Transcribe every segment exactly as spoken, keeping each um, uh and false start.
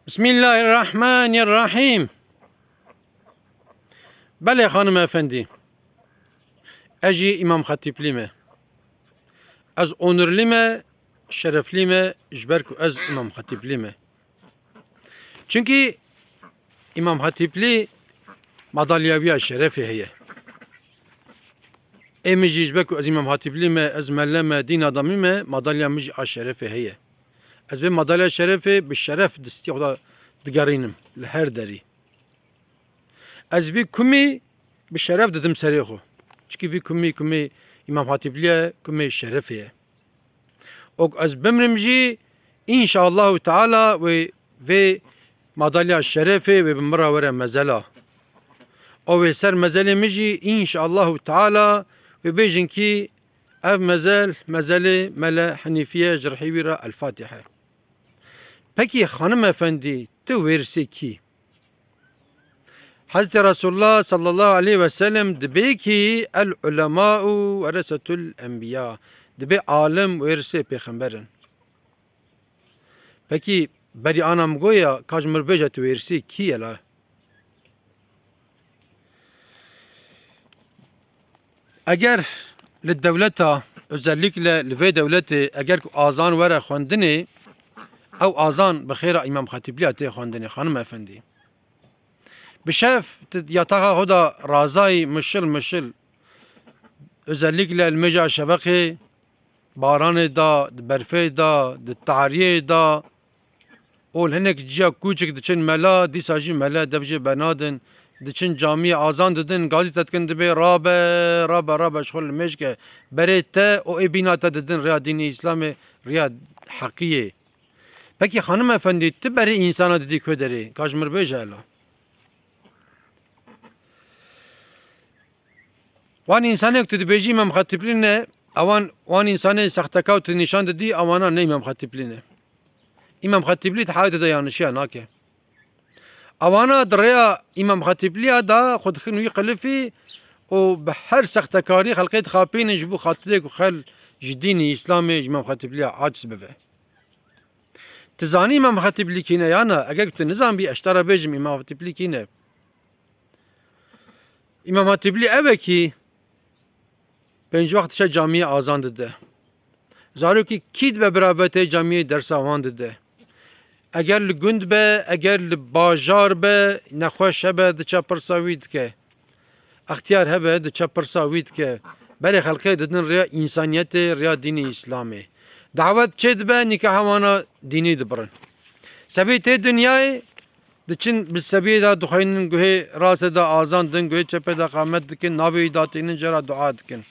Bismillahirrahmanirrahîm. Belê xanim efendî. Ez jî Îmam Xetîplî me. Ez onurlî me, şereflî me, ji ber ku ez Îmam Xetîplî me. Çunkî Îmam Xetîplî madalya wî ya şerefê heye. Ê min jî ji ber ku ez Îmam Xetîplî me, ez mele me, dîn adamî me, madalya min jî a şerefê heye. Ez vê madalya şerefê bi şeref distî xwe de digerînim li her derî. Ez vî kumî bi şeref didim serê xwe. Çikî vî kumî, kumê Îmam Xetîplî ye, kumê şerefê ye. Ok ez bimrim jî, înşaallahu teala wê vê madalya şerefê wê bi min re were mezela. O wê ser mezelê min jî, înşaallahu teala wê bêjin kî ev mezel, mezelê Mele Henîfiye ji rihî wî re El Fatihe. Pekî xanim efendî, tu wêrisê kî? Hezretî Resulullah sallallahu aleyhi ve sellem dibê kî el ulemau weresetul enbiya. Dibê alim wêrisê pêxember in. Pekî berî ana min goya, ka ji min bêje tu wêrisê kî ye la? Eger li dewleta, özellikle li vê dewletê, eger ku azan were xwendinê, ew azan bi xêra Îmam Xetîpliya tê xwendinê, xanim efendî. Bi şev tu yataxa xwe de razayî mişil mişil, özellikle li mêja şeveqê, baranê de, di berfê de, di tariyê de, ol hinek ciya kûçik diçin mela, dîsa jî mele dev jê benadin, diçin camiyê azan didin, gazî te dikin dibê rabe, rabe, rabe ji xwe li mêj ke, berê te û ê bîna te didin rêya dînê Îslamê, rêya heqiyê. Pekî xanim efendî, tu berê însana didî ku derê? Ka ji min bêje ela. Wan însanê ku tu dibêjî Îmam Xetîplî ne, ewan, wan însanê sextekar tu nîşan didî, ewana ne Îmam Xetîplî ne. Îmam Xetîplî di hayatê de yanlişiya nake. Ewana di rêya Îmam Xetîpliya de xwe dixin wî qilifî û bi her sextekarî xelkê dixapînin ji bo xatirê ku xel ji dînî Îslamê ji Îmam Xetîpliya aciz bibe. Tu zanî Îmam Xetîplî kî ne ya na? Eger tu nizanbî, ez ji te re bêjim Îmam Xetîplî kî ne. Îmam Xetîplî ev e kî pênc wext diçe camiyê azan dide. Zarokî kî dibe bira ve tê camiyê dersa wan dide. Eger li gund be, eger li bajar be, nexweş hebe, diçe pirsa wî dike. Extiyar hebe, diçe pirsa wî dike. Berê xelkê didin rêya însaniyetê, rêya dînê Îslamê. Dawet çê dibe, nîka hewana dînî dibirin. Sebî tê dinyayê, diçin bi sebiyê de dixweynin, guhê rastê de azan din, guhê çepê de qamet dikin, navê wî datînin, jê re dua dikin.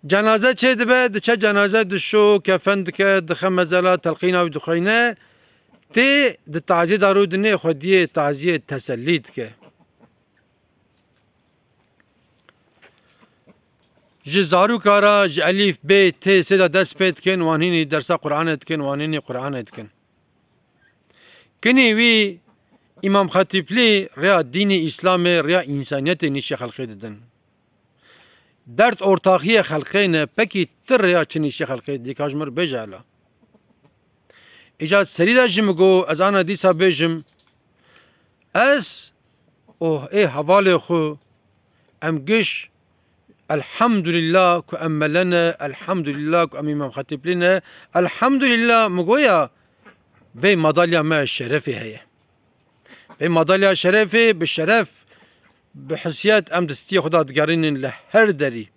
Cenaze çê dibe, diçe cenaze dişo, kefen dike, dixe mezela, telqîna wî dixweyne. Tê di taziyê de rû dinê xwediyê taziyê tesellî dike. Ji zarûka re ji elîf, bê, tê, sê de dest pê dikin, wan hînî dersa Qur'anê dikin, wan hînî Qur'anê dikin. Kinî wî Îmam Xetîplî rêya dînî Îslamê, rêya însaniyetê nîşê xelkê didin. Derd ortaxiyê xelkê ne, pekî tu rêya çi nîşê xelkê didî, ka ji min re bêje ela. Îca serî de jî min got, ez ana dîsa bêjim, ez û ê hevalê xwe, em giş, elhamdulillah ku em mele ne, elhamdulillah ku em Îmam Xetîplî ne, elhamdulillah min goya vê madalya me şerefê heye. Vê madalya şerefê bi şeref, bi hisiyet em distiyê xwe de digerînin li her derî.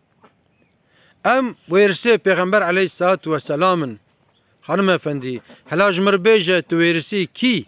Em wêrisê Pêxember aleyhisselatu vesselam in. Xanim efendî, hela ji min re bêje, tu wêrisî kî?